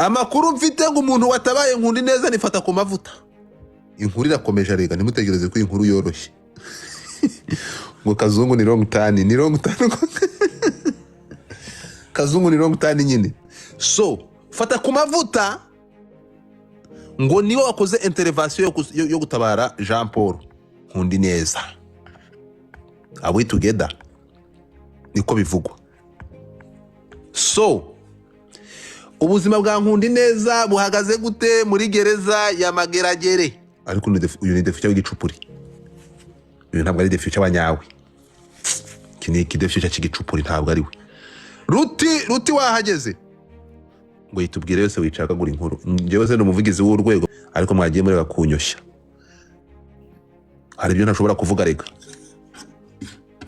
Amakuru mfite ngo umuntu watabaye Nkundi neza nifata ku mavuta. Inkuru irakomeje, arega ntimutegereze ko inkuru yoroshye. Ngo Kazungu ni wrong turn, ni wrong turn. Kazungu ni wrong turn nyine. So fata ku mavuta ngo niwe wakoze intervention yo gutabara Jean Paul Nkundi neza. Are we together? Niko bivugwa. So ubuzima bwa Nkundi neza buhagaze gute muri gereza ya Mageragere? Ariko uyu ni defuture w'igicupuri, uyu ntabwo ari defuture wa nyawe. Iki ni ikidefuture cy'igicupuri, ntabwo ari we. Ruti, Ruti, wahageze ngo yitubwire yose, wicagagura inkuru. Njyewe se ni umuvugizi w'urwego, ariko mwagiye mureba kunyoshya. Hari ibyo ntashobora kuvuga. Rega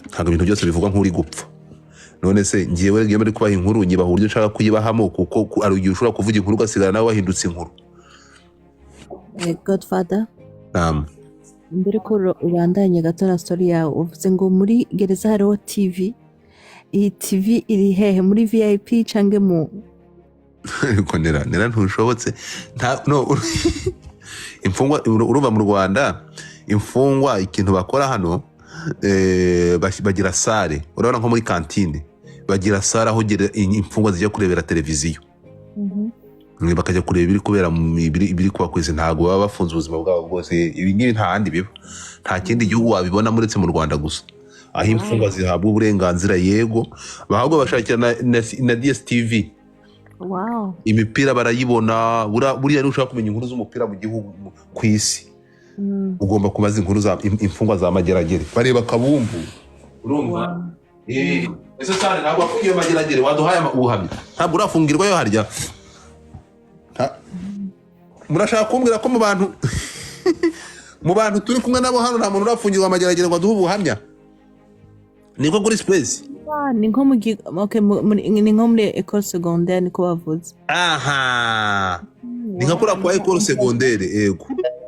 ntabwo ibintu byose bivugwa nk'uri gupfa. None se ngewe ngiye muri kubaha inkuru, nyibaha uburyo nshaka kuyibahamo, kuko hari igihe ushobora kuvuga inkuru ugasigara nawe wahindutse inkuru. Godfather. Naam. Mbere ko ubandanye gato na story yawe, uvuze ngo muri gereza hariho TV. Iyi TV iri hehe? Muri VIP canke mu Ariko nera nera ntushobotse. Nta no imfungwa, urumva mu Rwanda imfungwa ikintu bakora hano, bagira salle. Urabona nko muri kantine bagira salle aho imfungwa zijya kurebera televiziyo. Bakajya kureba ibiri kubera ibiri kuba ku isi. Ntabwo baba bafunze ubuzima bwabo bwose. Ibi ngibi nta handi biba, nta kindi gihugu wabibona uretse mu Rwanda gusa, aho imfungwa zihabwa uburenganzira. Yego, bahabwa, bashakira na DSTV. Imipira barayibona. Buriya nushaka kumenya inkuru z'umupira mu gihugu, ku isi, ugomba kubaza inkuru za imfungwa za Mageragere. Bareba kabumbu, urumva? Ese sare ntabwo wafungiwe Mageragere? Waduhaye ubuhamya? Ntabwo urafungirwayo harya? Murashaka kumbwira ko mu bantu turi kumwe nabo hano nta muntu urafungirwa Mageragere ngo aduhe ubuhamya? Niko kuri space. Ah, ni nko mu okay, ni nko muri école secondaire, niko bavuze. Aha ni nka kuriya kwa école secondaire, yego.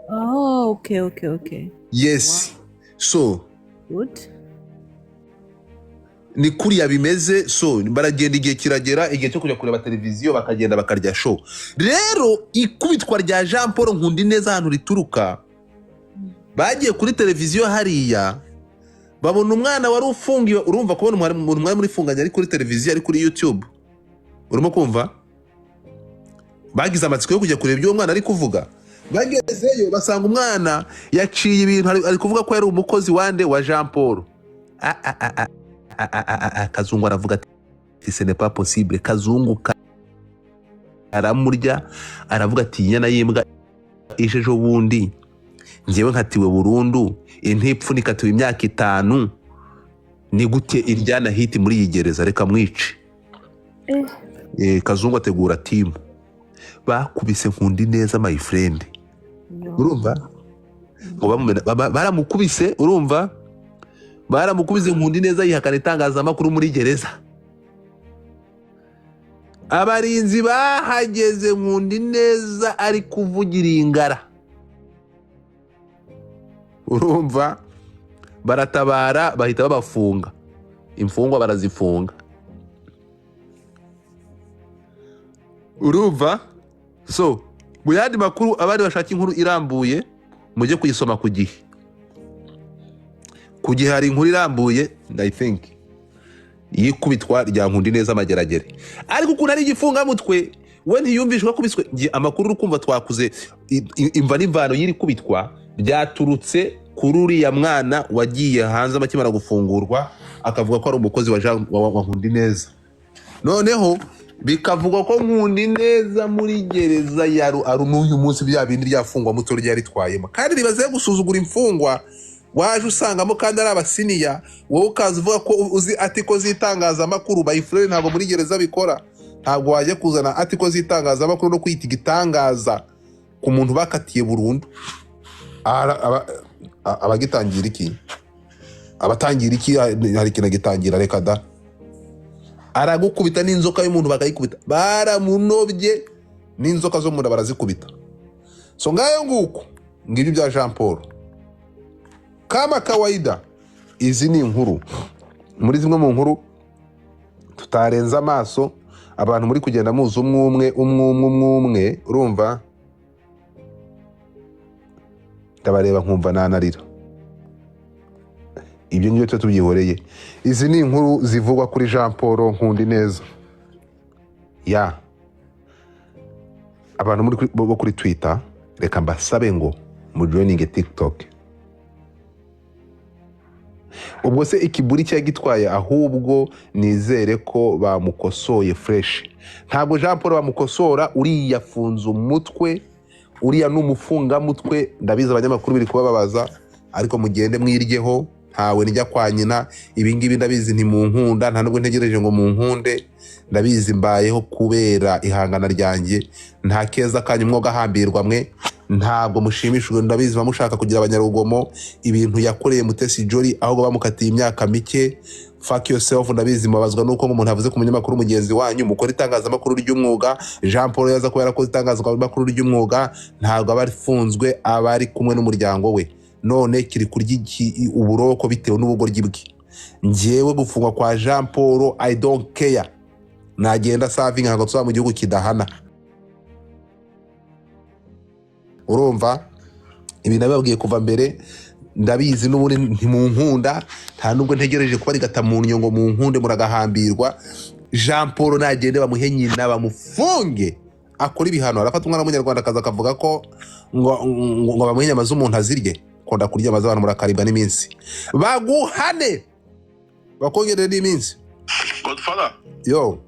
Oh, okay. Yes, so Good. Ni kuriya bimeze. So baragenda, igihe kiragera, igihe cyo kujya kureba televiziyo, bakagenda bakarya show. Rero ikubitwa rya Jean Paul Nkundi neza ahantu rituruka, bagiye kuri televiziyo hariya babona umwana wari ufungiwe. Urumva kubona umuntu mwari muri funganye ari kuri televiziyo, ari kuri YouTube, urimo kumva? Bagize amatsiko yo kujya kureba ibyo uwo mwana ari kuvuga. Bagezeyo basanga umwana yaciye ibintu, ari kuvuga ko yari umukozi wande? Wa Jean Paul. Ah, ah, ah, ah, ah, ah, ah, ah, Kazungu aravuga ati: "Ce n'est pas possible." Kazungu aramurya, aravuga ati: "Inyana y'imbwa ije ejo bundi, ngewe nkatiwe burundu, intipfu nikatiwe imyaka 5, ni gute iryana hiti muri iyi gereza? Reka mwice." Kazungu ategura team, bakubise Nkundi neza, my friend. Yo. Urumva ngo baramukubise, urumva baramukubise. Nkundi neza yihakana itangazamakuru muri gereza. Abarinzi bahageze Nkundi neza ari kuvugira ingara, urumva, baratabara, bahita babafunga. Imfungwa barazifunga, urumva? So mu yandi makuru, abandi bashaka inkuru irambuye mujye kuyisoma ku Gihe. Ku Gihe hari inkuru irambuye, I think, y'ikubitwa rya Nkundi neza Mageragere. Ariko ukuntu ari igifungamutwe, we ntiyumvishwa akubiswe. Njye amakuru uri kumva twakuze imva n'imvano y'iri kubitwa byaturutse kuri uriya mwana wagiye hanze akimara gufungurwa, akavuga ko ari umukozi wa Jean wa Nkundi neza. Noneho bikavugwa ko Nkundi neza muri gereza ya ari n'uyu munsi bya bindi ryafungwa muto ryaritwayemo. Kandi ribaze gusuzugura imfungwa waje usangamo kandi ari abasiniya, wowe ukaza uvuga ko uzi article z'itangazamakuru. My friend, ntabwo muri gereza bikora. Ntabwo wajya kuzana article z'itangazamakuru no kwita igitangaza ku muntu bakatiye burundu. Abagitangira iki? Abatangira iki? Hari ikintu agitangira? Reka da, aragukubita n'inzoka y'umuntu bakayikubita. Baramunobye, n'inzoka zo mu nda barazikubita. So ngayo nguko, ngibyo bya Jean Paul. Kama kawaida, izi ni inkuru muri zimwe mu nkuru tutarenza amaso. Abantu muri kugenda muzi umwe umwe umwe umwe umwe umwe, urumva ndabareba nkumva nanarira. Ibyo ngibyo tuba tubyihoreye. Izi ni inkuru zivugwa kuri Jean Paul Nkundineza. Ya abantu muri bo kuri Twitter, reka mbasabe ngo mujoininge TikTok. Ubwo se ikiburi cyagitwaye, ahubwo nizere ko bamukosoye fresh. Ntabwo Jean Paul bamukosora, uriya afunze umutwe, uriya ni umufungamutwe. Ndabizi abanyamakuru biri kubababaza, ariko mugende mwiryeho, ntawe njya kwa nyina. Ibingibi ndabizi ntimunkunda, nta nubwo ntegereje ngo munkunde. Ndabizi mbayeho kubera ihangana ryanjye, nta keza kanyu mwoga hambirwa mwe, ntabwo mushimishijwe. Ndabizi bamushaka kugira abanyarugomo, ibintu yakoreye Mutesi Jolly ahubwo bamukatiye imyaka mike. Fuck yourself. Ndabizi mubabazwa nuko ngo umuntu avuze ku munyamakuru mugenzi wanyu mukora itangazamakuru ry'umwuga. Jean Paul yaza kuba yarakoze itangazamakuru ry'umwuga, ntabwo aba afunzwe, aba ari kumwe n'umuryango we. None kiri kurya uburoko bitewe n'ubugoryi bwe. Njyewe gufungwa kwa Jean Paul, I don't care, nagenda savinga, ntabwo tuzaba mu gihugu kidahana. Urumva ibi nabibabwiye kuva mbere, ndabizi n'ubundi ntimunkunda, nta nubwo ntegereje kuba rigata mu ngo munkunde, muragahambirwa. Jean Paul nagende bamuhe nyina bamufunge akora ibihano. Arafata umwana w'umunyarwanda akaza akavuga ko ngo bamuhe inyama z'umuntu azirye. Kunda kurya inyama z'abantu, murakaribwa n'iminsi, baguhane bakongerere n'iminsi. Godfather. Yo.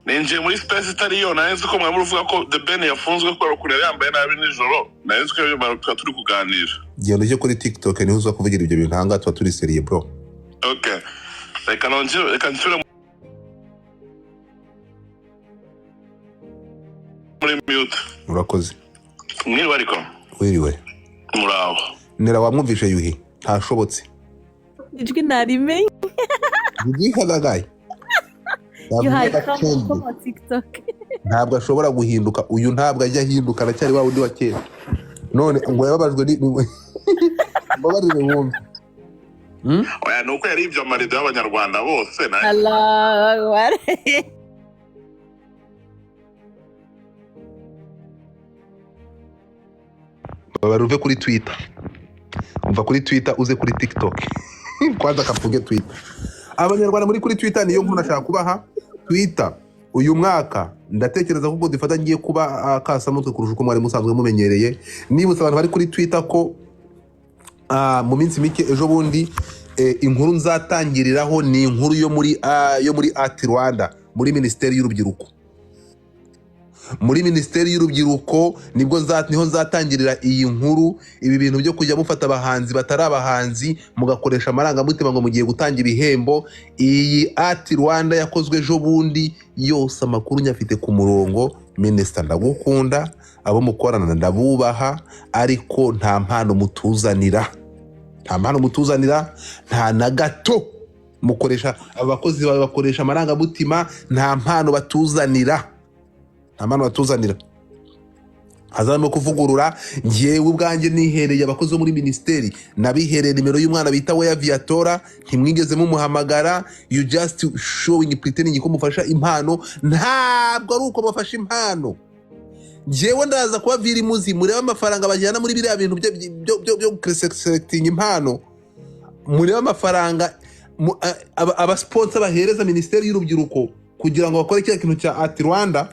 Ninjiye muri space itari yo. Nari nzi ko mwaba uvuga ko The Ben yafunzwe kubera ukuntu yari yambaye nabi nijoro. Nari nzi ko ibyo tuba turi kuganira. Genda ujye kuri TikTok, niho uza kuvugira ibyo bintu. Ahangaha tuba turi sérieux, bro. Okay, reka nongere, reka nsubire muri mute. Urakoze. Mwiriwe ariko. Wiriwe. Muraho. Nera, wamwumvishe Yuhi ntashobotse. Ijwi narimenye. Yihagagaye. Yuhaye kama TikTok. Ntabwo ashobora guhinduka uyu, ntabwo ajya ahinduka, aracyari wa wundi wa kera. None ngo yababajwe ni mbabarire wumve. Oya, ni uko yari ibyo amarido y'abanyarwanda bose Allah Akbar. Mbabarire uve kuri Twitter, umva kuri Twitter uze kuri TikTok. Kwanza kavuge Twitter. Abanyarwanda muri kuri Twitter, niyo nkuru nashaka kubaha. Twitter uyu mwaka ndatekereza ko ubwo dufata ngiye kuba kasamutwe kurusha uko mwari musanzwe mumenyereye. Nibutsa abantu bari kuri Twitter ko mu minsi mike, ejo bundi, inkuru nzatangiriraho ni inkuru yo muri Art Rwanda, muri Minisiteri y'Urubyiruko. Muri Minisiteri y'Urubyiruko nibwo niho nzatangirira iyi nkuru. Ibi bintu byo kujya mufata abahanzi batari abahanzi, mugakoresha amarangamutima ngo mugiye gutanga ibihembo, iyi Art Rwanda yakozwe ejo bundi yose amakuru nyafite ku murongo. Minisita, ndagukunda, abo mukorana ndabubaha, ariko nta mpano mutuzanira, nta mpano mutuzanira, nta na gato. Mukoresha abakozi bawe, bakoresha amarangamutima, nta mpano batuzanira, nta mpano batuzanira. Hazabamo kuvugurura. Njyewe ubwanjye nihereye abakozi bo muri minisiteri, nabihereye nimero y'umwana bita Weya Viatora, ntimwigeze mumuhamagara. You just showing, pretending ko mufasha impano, ntabwo ari uko bafasha impano. Njyewe ndaza kubavira imuzi, murebe amafaranga bajyana muri biriya bintu byo selecting impano, murebe amafaranga abasponsor bahereza Minisiteri y'Urubyiruko kugira ngo bakore kiriya kintu cya Art Rwanda.